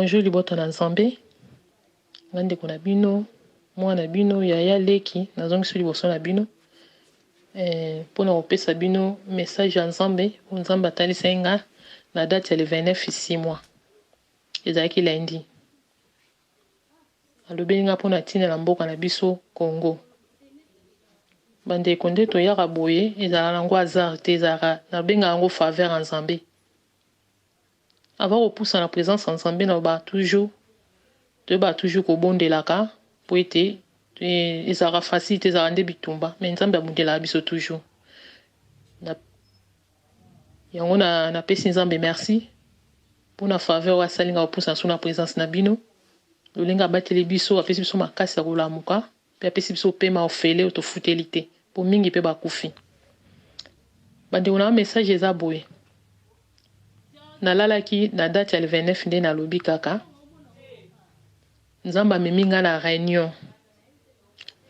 Bonjour libota na Nzambe, nga ndeko na bino, mwana na bino, yaya leki, nazongisi liboso na bino mpona kopesa bino message ya Nzambe oyo Nzambe atalisaki nga na date ya le 29 6 mois, ezalaki lundi. Alobeli nga mpona ntina na mboka na biso Congo. Bandeko, nde toyaka boye, ezalaka nango hasard te, ezalaka, nabengaka yango faveur ya Nzambe. Avant kopusa na présence ya Nzambe, nalobaka toujours, toyebaka toujours kobondelaka, po ete ezalaka facile te, ezalaka nde bitumba, mais Nzambe abundelaka biso toujours. Yango napesi Nzambe merci mpona faveur oyo asali nga kopusa so na présence na bino. Lolenge abateli biso, apesi biso makasi ya kolamuka, mpe apesi biso pema ofele oyo tofuteli te, mpo mingi mpe bakufi. Bandeko na, message eza boye: nalalaki na date ya le 29, nde nalobi kaka, Nzambe amemi nga na réunion,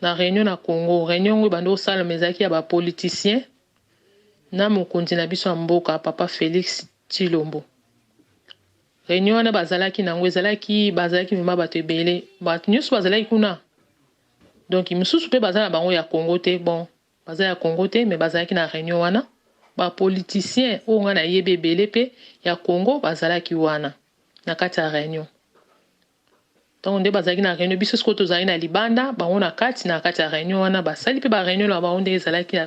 na réunion na Congo. Réunion yango ebandi kosalama, ezalaki ya bapoliticien na mokonzi na biso ya mboka, papa Félix Tshilombo. Réunion wana bazalaki nango, ezalaki, bazalaki vraiment bato ebele, bato nyonso bazalaki kuna. Donc misusu mpe baza na bango ya Congo te, bon, baza ya Congo te, mais bazalaki na réunion wana. Bapoliticien oyo ngai nayebi ebele mpe ya Congo bazalaki wana na kati ya réunion. Ntango nde bazalaki na réunion, biso sikoyo tozalaki na libanda, bango na kati ya réunion wana. Basali mpe baréunion na bango ndenge ezalaki,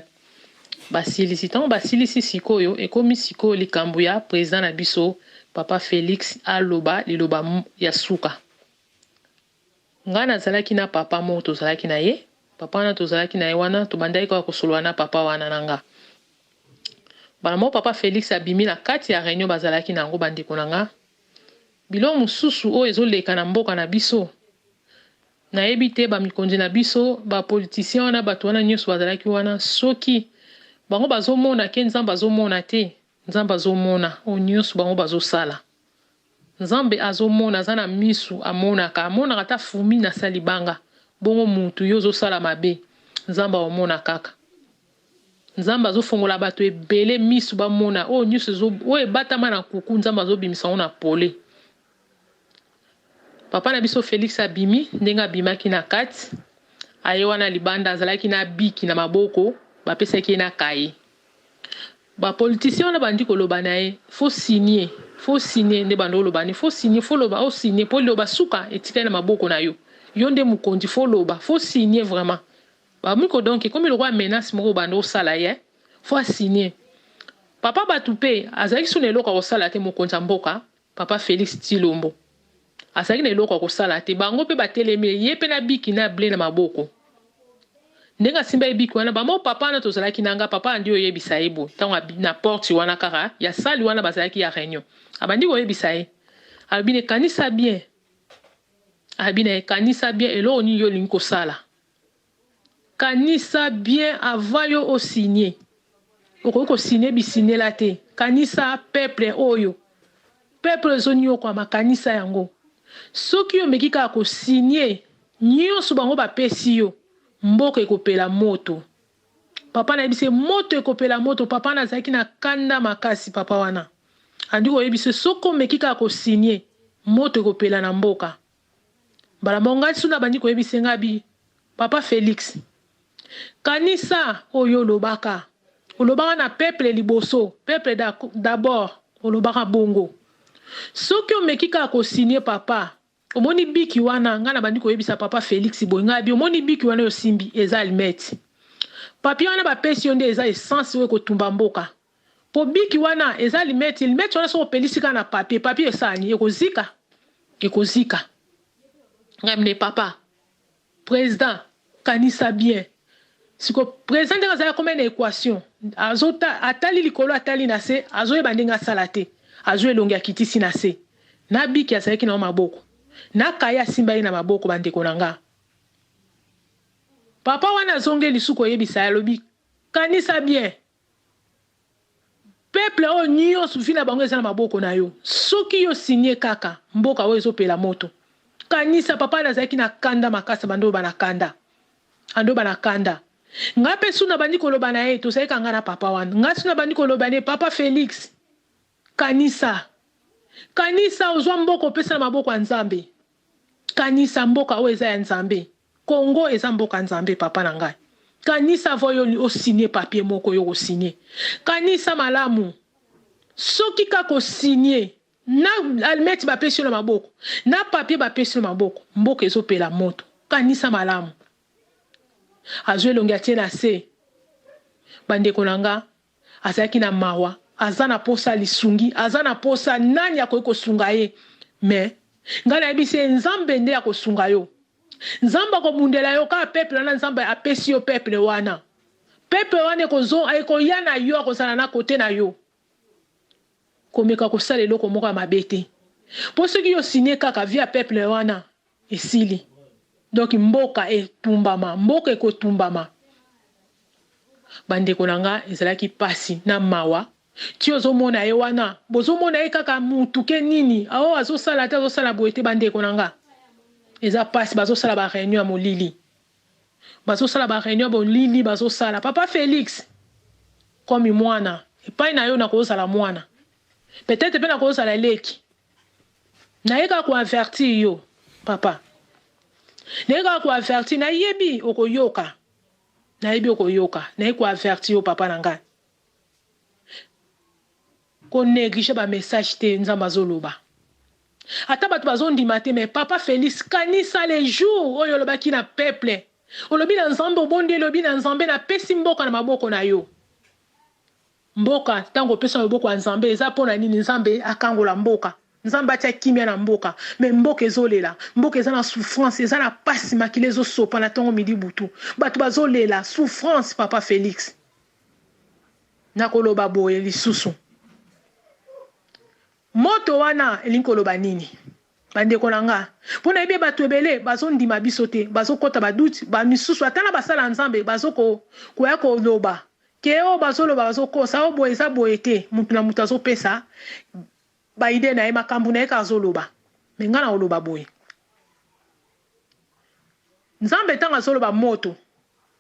basilisi. Ntango basilisi, sikoyo ekomi sikoyo likambo ya président na biso, papa Félix, aloba liloba ya suka. Ngai nazalaki na papa moko, tozalaki na ye, papa wana tozalaki na ye wana, tobandaki kaka kosolola na papa wana na nga. Mbala moko papa Félix abimi na kati ya réunion bazalaki na yango. Bandeko na nga, biloko mosusu oyo ezoleka na mboka na biso, nayebi te. Bamikonzi na biso, bapoliticien wana, bato wana nyonso bazalaki wana, soki bango bazomona ke Nzambe azomona te. Nzambe azomona oyo nyonso bango bazosala. Nzambe azomona, aza na misu, amonaka, amonaka ata fourmi na sa libanga. Bongo mutu yo ozosala mabe, Nzambe aomona kaka. Nzambe azofongola bato ebele misu, bamona oyo nyonso oyo ebatama na kuku. Nzambe azobimisa ngo na pole. Papa na biso Félix abimi. Ndenge abimaki na kati, aye wana libanda, azalaki na biki na maboko, bapesaki ye na kaye. Bapoliticien wana bandi koloba na ye: "Faut signer, faut signer." Nde bandi oloba ni: "Faut signer, faut loba, osigner, mpo liloba suka etikali na maboko na yo, yo nde mokonzi, faut loba, faut signer vraiment." Bamiko, donc ekomi lokola menace moko bandi osala ye, faut asigner. Papa bato mpe azalaki so na eloko ya kosala te. Mokonzi ya mboka, papa Félix Tshilombo, azalaki na eloko ya kosala te. Bango mpe batelemi ye mpe na biki na ble na maboko. Ndenge asimba ye biki wana, bamo papa wana tozalaki na nga, papa andi oyebisa ye boye. Ntango na porte wana kaka ya salle wana bazalaki ya réunion, abandi koyebisa ye, alobi ne: "Kanisa bien." Alobi na ye: "Kanisa bien eloko nini yo olingi kosala. Kanisa bien avant yo osigner. Okoki kosigner bisinela te. Kanisa peuple oyo, peuple ezoniokwama, kanisa yango. Soki omeki kaka kosigner nyonso bango bapesi yo, mboka ekopela moto." Papa nayebisi ye, moto ekopela moto. Papa nazalaki na kanda makasi. Papa wana andi koyebisa: "Soki omeki kaka kosigner, moto ekopela na mboka." Mbala moko ngai so nabandi koyebisa nga bi: "Papa Félix, kanisa oyo olobaka, olobaka na peuple liboso, peuple d'abord. Olobaka bongo. Soki omeki kaka kosigner, papa, omoni biki wana." Ngai na bandi koyebisa papa Félix boye, ngai bi: "Omoni biki wana osimbi, eza allumette. Papier wana bapesi yo nde eza essence oyo ekotumba mboka, po biki wana eza allumette. Allumette wana, soki opelisi kaka na papier, papier esani ekozika, ekozika." Ngai mne: "Papa président, kanisa bien." Siko président, ndenge azali, akoma na équation, azota, atali likolo, atali na se, azoyeba ndenge asala te. Azwi elongi, akitisi na se na biki azalaki na maboko, na kaye asimba ye na maboko. Bandeko na nga, papa wana azongi lisusu koyebisa ye, alobi: "Kanisa bien, peuple oyo nyonso, vie na bango eza na maboko na yo. Soki yo signer kaka, mboka oyo ezopela moto. Kanisa." Papa nazalaki na kanda makasi, bando oyo na kanda, ando na kanda. Ngai mpe su na bandi koloba na ye, tozalaki nga na papa wana. Ngai su na bandi koloba na ye: "Papa Félix, kanisa." Kanisa ozwa mboka opesa na maboko ya Nzambe. Kanisa mboka oyo eza ya Nzambe. Congo eza mboka Nzambe papa na ngai. Kanisa avant yo o signer papier moko yo ko signer. Kanisa malamu. Soki kaka o signer na almete bapesi yo na maboko, na papier bapesi yo na maboko, mboka ezopela moto. Kanisa malamu. Azwi elongi atie na se. Bandeko na nga, azalaki na mawa, aza na posa lisungi, aza na posa nani akoki kosunga ye. Mais ngai nayebisi ye Nzambe nde akosunga yo. Nzambe akobundela yo kaka peuple wana Nzambe apesi yo peuple wana. Peuple wana ekozo ekoya na yo akozala na kote na yo. Komeka kosala eloko moko ya mabe te. Po soki yo signe kaka vie ya peuple wana esili. Donc mboka etumbama, mboka ekotumbama. Bandeko na nga ezalaki pasi na mawa ti ozomona ye wana bozomona ye kaka mutu ke nini oh azosala te azosala boye te bandeko na nga eza pasi bazosala ba reunion ya molili bazosala ba reunion ya molili bazosala papa Felix comme mwana epai na yo nakozala mwana peut-être pe nakozala leki naye kaka ko avertir yo papa naye kaka ko avertir nayebi okoyoka Nayebi okoyoka. Naye ko avertir yo papa na ngai. Ko negliger ba message te Nzambe azoloba. Ata bato bazondima te mais papa Felix kanisa le jour oyo olobaki na peuple. Olobi na Nzambe obondeli olobi na Nzambe napesi mboka na maboko na yo. Mboka tango opesa na loboko ya Nzambe eza pona nini? Nzambe akangola mboka, Nzambe atia kimia na mboka mais mboka ezolela, mboka eza na souffrance, eza na pasi, makila ezo sopana tongo midi butu, batu bazo lela souffrance papa Felix. Nakoloba boye lisusu moto wana elingi koloba nini? Ba ndeko na nga, po nayebi batu ebele bazo ndima biso te, bazo kota ba doute, ba misusu ata na basali ya Nzambe bazo ko koya koloba ke oyo bazo loba bazo kosa, oyo boye eza boye te, mutu na mutu azo pesa ba idee na ye, makambu na ye kaka azo loba. Mais nga nako loba boye, Nzambe tango azo loba moto,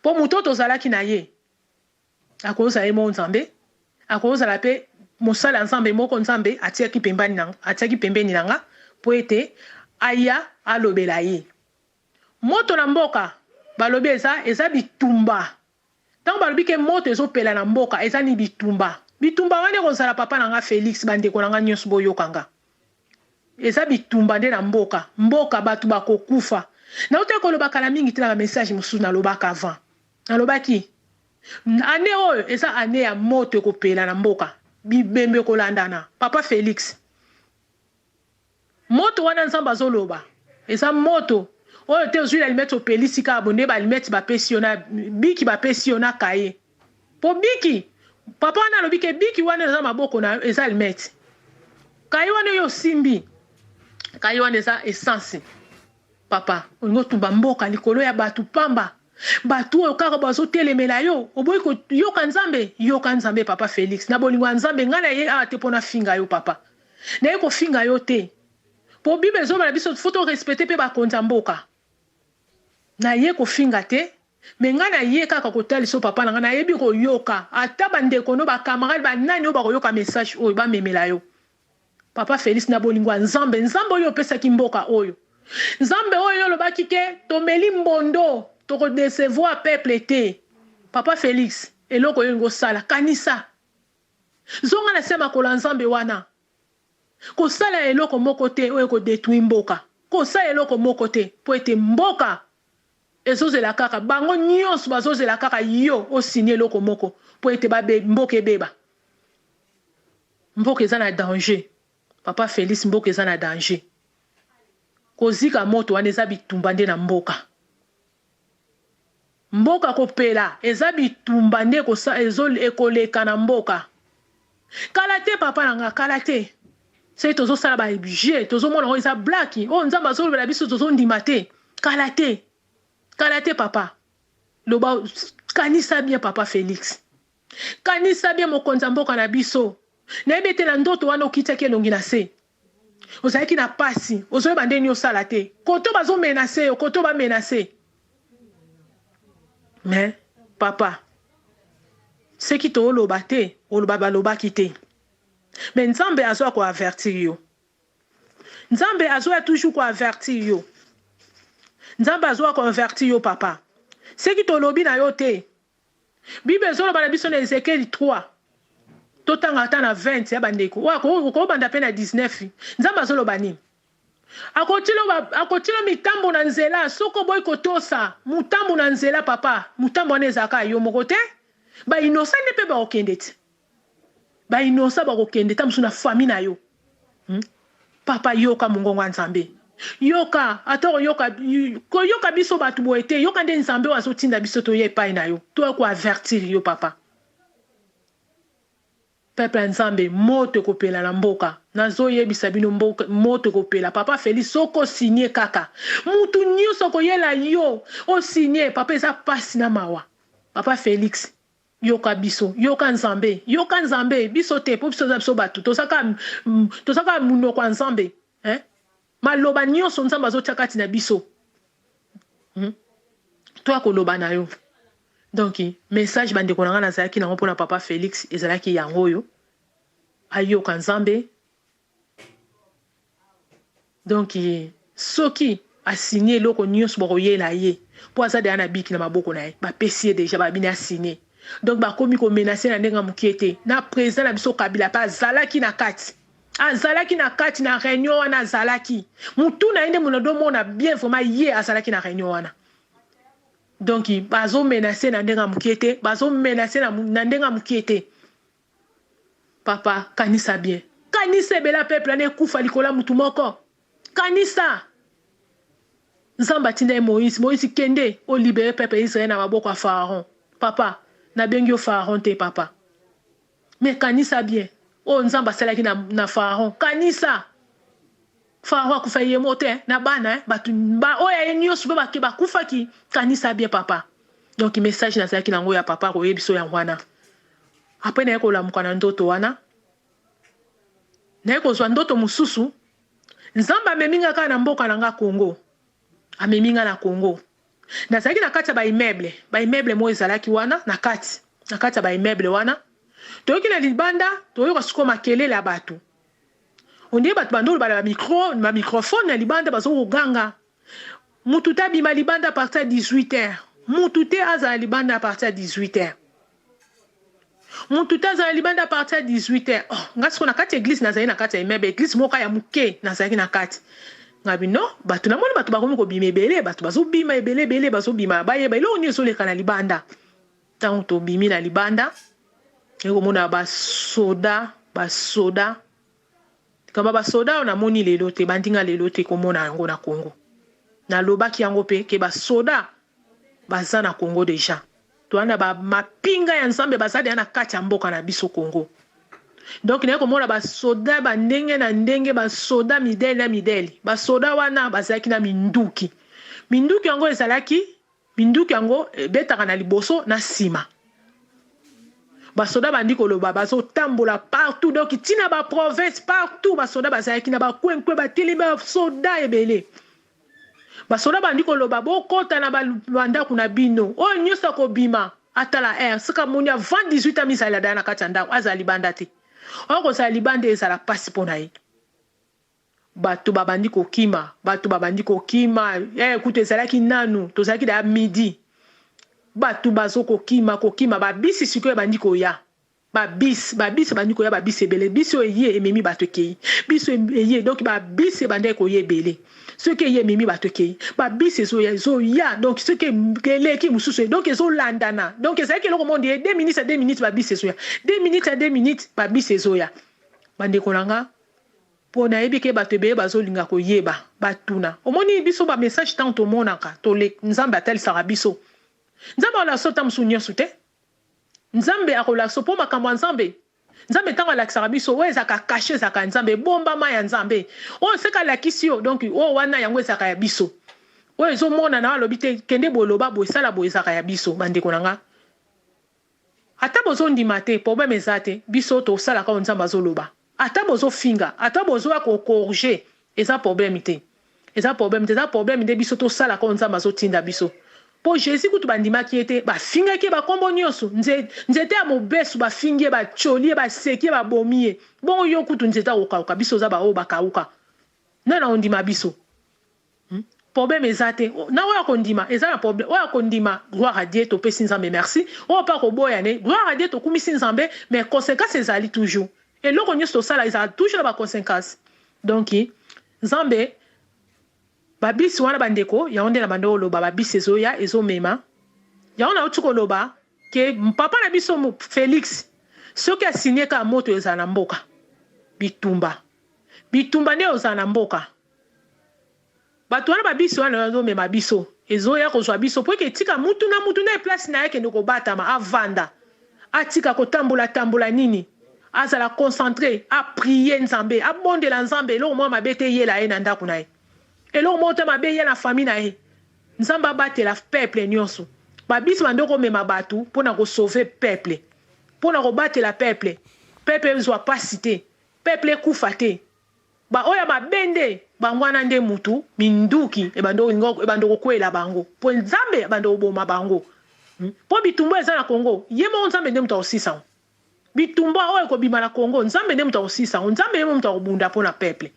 po mutu oyo tozalaki na ye, Akozala ye moko Nzambe, akozala pe mosali ya Nzambe moko Nzambe atiaki pembani na, atiaki pembeni na nga mpo ete aya alobela ye. Moto na mboka, balobi eza, eza bitumba. Tango balobi ke moto ezopela na mboka, eza ni bitumba. Bitumba wana ekozala papa na nga Felix, ba ndeko na nga nionso boyoka nga. Eza bitumba nde na mboka. Mboka batu bakokufa. Nautaki koloba kala mingi te na ba message mosusu nalobaka avant. Nalobaki, Annee oyo eza annee ya moto ekopela na mboka, bibembe ekolandana. Papa Felix, moto wana Nzambe azoloba eza moto oyo te ozui allumette opelisi kaka boye nde ba allumette bapesi yo na biki bapesi yo na cahier. Po biki, papa wana alobi ke biki wana eza maboko na yo eza allumette. Cahier wana yo osimbi, cahier wana eza essence. Papa, olingi otumba mboka likolo ya batu pamba. Batu oyo kaka bazo telemela yo, oboyi ko yoka Nzambe? Yoka Nzambe papa Felix. Na bolingo ya Nzambe, ngai naye awa te po na finga yo papa. Naye ko finga yo te. Po bible ezo loba na biso faut to respecter pe ba konzi ya mboka. Naye ko finga te, mais ngai naye kaka kotalisa yo papa na ngai, nayebi koyoka. Ata ba ndeko no, ba camarades, ba nani oyo bako yoka message oyo, ba memela yo. Papa Felix na bolingo ya Nzambe, Nzambe oyo opesaki mboka oyo, Nzambe oyo olobaki ke tomeli mbondo toko decevoir peuple te. Papa Felix, eloko oyo olingi osala, kanisa. Zonga na se ya makolo ya Nzambe wana. Kosala eloko moko te oyo eko detruire mboka. Kosala eloko moko te po ete mboka ezozela kaka, bango nionso bazozela kaka yo o signer eloko moko po ete ba mboka ebeba. Mboka eza na danger papa Felix mboka eza na danger kozika moto wana eza bitumba nde na mboka mboka kopela eza bitumba nde ekoleka na mboka kala te papa na nga kala te soki tozosala ba jeu tozomona oyo eza black oyo nzambe azolobela biso tozondima te kala te kala te papa loba kanisa bien papa Felix Kanisa bien mokonzi ya mboka na biso. Nayebi ete na ndoto wana okitiaki elongi na se. Ozalaki na pasi, ozoyeba nde nini osala te. Koto bazo menacer yo, koto ba menacer. Mais papa, seki tooloba te, oloba balobaki te. Mais Nzambe azo ko avertir yo. Nzambe azoya toujours ko avertir yo. Nzambe azoya ko avertir yo papa. Seki tolobi na yo te. Bible ezoloba na biso na Ezekiel 3. Totanga ata na 20 ya bandeko. Oyo okobanda pe na 19. Nzambe azoloba nini? Akotilo mitambo na nzela soki oboyi kotosa mutambo na nzela papa. Mutambo wana ezalaka yo moko te. Ba innocent nde pe bakokende te. Ba innocent bakokende ta mosusu na famille na yo. Papa yoka mongongo ya Nzambe. Yoka, ata oyoka, koyoka biso bato boye te, yoka nde Nzambe oyo azotinda biso toya epai na yo, toya ko avertir yo papa. Peuple ya Nzambe, moto ekopela na mboka. Nazoyebisa bino mboka, moto ekopela. Papa Felix, soko osigne kaka, mutu nyonso akoyela yo, osigne, papa eza pasi na mawa. Papa Felix, yoka biso, yoka Nzambe, yoka Nzambe, biso te, po biso toza biso batu, toza kaka munoko ya Nzambe, hein? Maloba nyonso Nzambe azotia kati na biso. Toya koloba na yo. Donc message bandeko na nga nazalaki nango mpona papa Felix ezalaki yango oyo, ayoka Nzambe. Donc soki asigne eloko nyonso bakoyela ye, po aza deja na biki na maboko na ye, bapesi ye deja babini asigne. Donc bakomi komenacer na ndenge ya mokie te. Na président na biso Kabila pe azalaki na kati. Azalaki na kati na réunion wana azalaki. Mutu na ye nde mono domona bien vraiment ye azalaki na réunion wana. Donc bazo menacer na ndenge ya mokie te, bazo menacer na ndenge ya mokie te. Papa, kanisa bien. Kanisa ebela peuple wana ekufa likolo ya mutu moko. Kanisa. Nzambe atinda ye Moïse, Moïse kende o libérer peuple Israël na maboko ya Pharaon. Papa, nabengi yo Pharaon te papa. Mais kanisa bien. Oyo Nzambe asalaki na Pharaon. Kanisa. Pharaon akufa ye moko te, na bana, batu ba oyo ye nyonso pe bake bakufaki. Kanisa bien papa. Donc message nazalaki nango ya papa koyebiso yango wana. Après naye kolamuka na ndoto wana, naye kozwa ndoto mosusu. Nzambe amemi nga kaka na mboka na nga Congo. Amemi nga na Congo. Nazalaki na kati ya ba immeuble, ba immeuble moko ezalaki wana na kati, na kati ya ba immeuble wana. Toyoki na libanda, toyoka sikoyo makelele ya bato. On dirait bato bando ba micro, ba microphone na libanda bazo koganga. Mutu te abima libanda à partir ya 18 heures. Mutu te azala libanda à partir ya 18 heures. Mutu te azala libanda à partir ya 18 heures. Oh, nga sikoyo na kati ya église nazali na kati ya immeuble, église moko ya moke nazalaki na kati. Ngabi non, bato namoni bato bakomi kobima ebele, bato bazobima ebele ebele, bazobima bayeba eloko nini ezoleka na libanda. Ntango tobimi na libanda, ekomona basoda, basoda. Kamba basoda oyo namoni lelo te, bandinga lelo te komona yango na Congo. Nalobaki yango pe ke basoda baza na Congo deja. Toana ba mapinga ya Nzambe baza deja na kati ya mboka na biso Congo. Donc naye komona basoda ba ndenge na ndenge, basoda midele na midele. Basoda wana bazalaki na minduki. Minduki yango ezalaki, minduki yango ebetaka na liboso na sima. Basoda bandi koloba, bazotambola partout, donc tina ba province partout basoda bazalaki na ba kwenkwe batelemi basoda ebele. Basoda bandi koloba bokota na ba ndako na bino, oyo nyonso akobima atala heure, soki amoni avant 18 ans mizali adaya na kati ya ndako, azala libanda te. Oyo kozala libanda ezala pasi mpo na ye. Bato babandi kokima, bato babandi kokima, kutu ezalaki nanu, tozalaki da midi. Bato bazo kokima, kokima, ba bisi sikoyo ebandi koya. Ba bisi, ba bisi ebandi koya, ba bisi ebele. Bisi oyo eye ememi bato ekei. Bisi oyo eye, donc ba bisi ebandaki koya ebele. Soki eye ememi bato ekei. Ba bisi ezoya, ezoya, donc soki eleki mosusu, donc ezolandana. Donc ezalaki eloko moko nde 2 minutes à 2 minutes ba bisi ezoya. 2 minutes à 2 minutes ba bisi ezoya. Bandeko na nga, po nayebi ke bato ebele bazolinga koyeba, batuna. Omoni biso ba message tango tomonaka, tole Nzambe atalisaka biso. Nzambe alakisa ata mosusu nyonso te. Nzambe akolakisa po makambo ya Nzambe. Nzambe tango alakisaka biso, oyo ezalaka caché ezalaka ya Nzambe, ebombama ya Nzambe. Oyo seka alakisi yo, donc oyo wana yango ezalaka ya biso. Oyo ezomonana alobi te, kende boye, loba boye, sala boye, ezalaka ya biso, bandeko na nga. Ata bozondima te, problème eza te, biso tosalaka oyo Nzambe azoloba. Ata bozofinga, ata bozoya ko corriger, eza problème te. Eza problème te, eza problème nde biso tosalaka oyo Nzambe azotinda biso. Po Jésus kutu bandimaki ye te, bafingaki ye bakombo nyonso, nzete ya mobesu bafingi ye, batioli ye, baseki ye, babomi ye. Bongo yo kutu nzete akokauka, biso oza ba oyo bakauka. Nani akondima biso? Hmm? Problème eza te. Na oyo akondima eza na problème. Oyo akondima gloire à Dieu topesi Nzambe merci. Oyo pe akoboya ne gloire à Dieu tokumisi Nzambe mais conséquence ezali toujours. Eloko nyonso tosala ezala toujours na ba conséquences. Donc Nzambe ba bisi wana bandeko yango nde na banda oloba ba bisi ezoya ezomema yango nauti koloba ke papa na biso Felix soki asigne kaka moto ezala na mboka bitumba bitumba nde ozala na mboka bato wana babisi wana bazomema biso ezoya kozwa biso po eke etika mutu na mutu na place na ye akende kobatama avanda atika kotambola tambola nini azala concentre aprie Nzambe abondela Nzambe eloko moko mabe te eyela ye na ndako na ye eloko moko te mabe eya na famille na ye Nzambe abatela peuple nyonso babisi bande komema bato mpo na kosauve peuple mpo na kobatela peuple peuple ezwa pasi te peuple ekufa te Ba oyo ya mabe nde bango wana nde mutu minduki ebanda kokweyela bango po nzambe abanda koboma bango po bitumba oyo eza na congo ye moko nzambe nde mutu akosisa yango bitumba oyo ekobima na congo nzambe nde mutu akosisa yango nzambe ye moko mutu akobunda pona peuple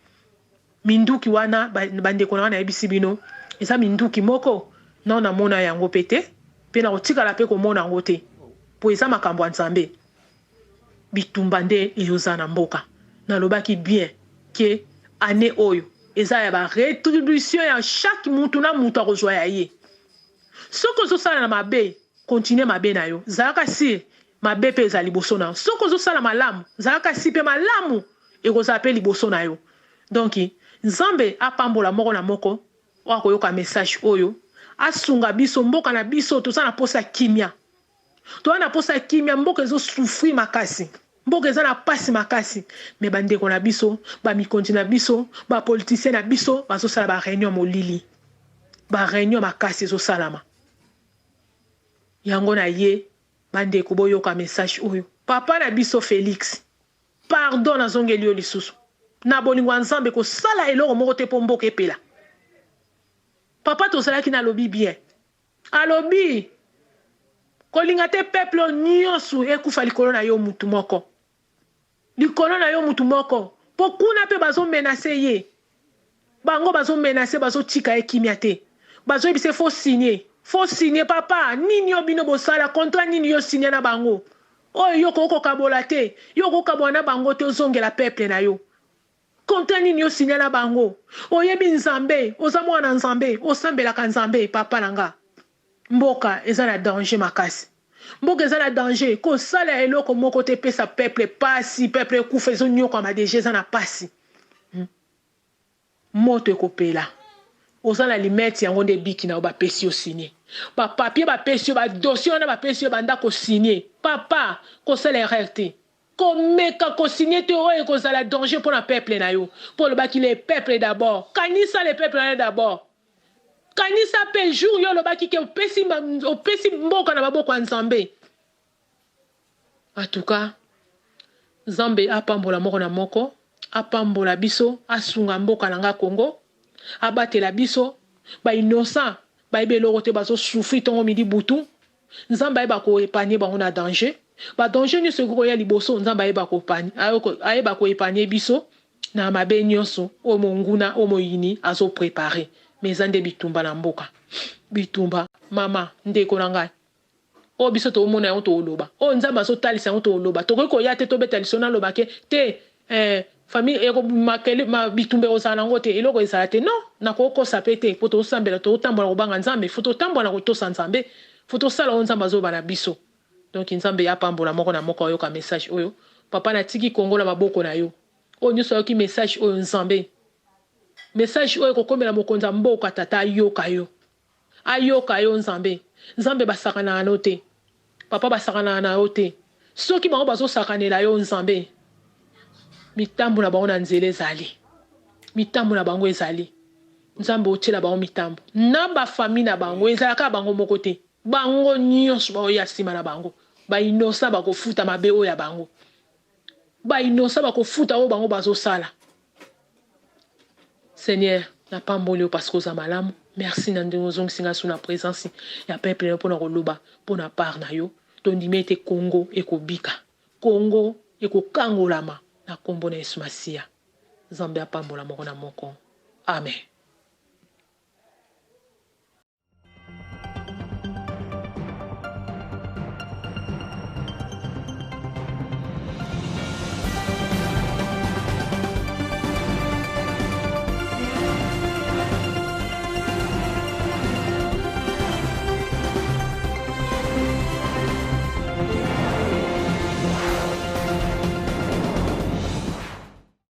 minduki wana ba ndeko na nga nayebisi bino eza minduki moko nao namona yango pe te pe nakotikala pe komona yango te po eza makambo ya nzambe. Bitumba nde eyoza na mboka. Nalobaki bien que annee oyo eza ya ba retribution ya chaque mutu na mutu akozwa ya ye. Soki ozosala na mabe continuer mabe na yo zalaka sur mabe pe ezala liboso na yo. Soki ozosala malamu zalaka sur pe malamu ekozala pe liboso na yo. Donc Nzambe apambola moko na moko oyo akoyoka message oyo asunga biso mboka na biso toza na posa ya kimia. Toza na posa ya kimia mboka ezo souffrir makasi mboka eza na pasi makasi mais ba ndeko na biso ba mikonzi na biso ba politiciens na biso bazo sala ba reunion ya molili ba reunion makasi ezo salama yango na ye ba ndeko boyoka message oyo papa na biso Felix pardon nazongeli yo lisusu na bolingo ya Nzambe kosala eloko moko te po mboka epela papa tozalaki na lobi bien Alobi, Kolinga te peuple oyo nionso ekufa likolo na yo mutu moko. Likolo na yo mutu moko. Po kuna pe bazo menacer ye. Bango bazo menacer bazo tika ye kimia te. Bazo yebisa ye faut signer. Faut signer papa nini oyo bino bosala contrat nini yo signa na bango? Oyo yo okoki kokabola te. Yo okoki kokabola na bango te ozongela peuple na yo. Contrat nini yo signa na bango? Oyebi Nzambe, oza mwana na Nzambe, osambelaka Nzambe papa na nga. Mboka eza na danger makasi. Mboka eza na danger, kosala eloko moko te epesa peuple pasi, peuple ekufa ezo niokwama dejà eza na pasi. Moto ekopela. Oza na limete yango nde biki na yo bapesi yo signe. Ba papier bapesi yo, ba dossier wana bapesi yo banda ko signe. Papa, kosala erreur te. Komeka ko signer te oyo ekozala danger pona peuple na yo po olobaki le peuple d'abord kanisa le peuple wana d'abord kanisa pe jour yo olobaki ke opesi opesi mboka na maboko ya Nzambe en tout cas Nzambe apambola moko na moko apambola biso asunga mboka na nga Congo abatela biso ba innocent bayebi eloko te bazo souffrir tongo midi butu Nzambe ayeba ko epargner bango na danger, ba danger nionso ekoki koya liboso Nzambe ayeba ko ayeba ko epargner biso na mabe nionso oyo monguna oyo moyini azo preparer mais eza nde bitumba na mboka bitumba mama ndeko na ngai oyo biso tomona yango toloba oyo Nzambe azotalisa yango toloba tokoki koya te tobeta lisolo naloba ke te eh, famille eko makele ma, bitumba ekozala nango te eloko ezala te non nakokosa pe te po tosambela totambola kobanga nzambe fo totambola na kotosa nzambe fo tosala oyo nzambe azoloba na biso donc nzambe apambola moko na moko ayoka message oyo papa natiki kongo na maboko na yo oyo nyonso ayoki message oyo nzambe message oyo ekokomela mokonzi ya mboka tata ayoka yo Ayoka yo nzambe. Nzambe basakanaka no te papa basakanaka na yo te soki bango bazosakanela yo nzambe mitambo na bango na nzela ezali mitambo na bango ezali nzambe otiela bango mitambo na ba famille na bango ezalaka bango moko te bango nyonso baoya nsima na bango ba innocent bakofuta mabe oyo ya bango ba innocent bakofuta oyo bango bazosala Seigneur, napamboli yo parce que oza malamu. Merci na ndenge ozongisi ngai su na presence ya peuple na yo pona koloba pona part na yo. Tondimi ete Congo ekobika. Congo ekokangolama na kombo na Yesu Masiya. Nzambe apambola moko na moko. Amen.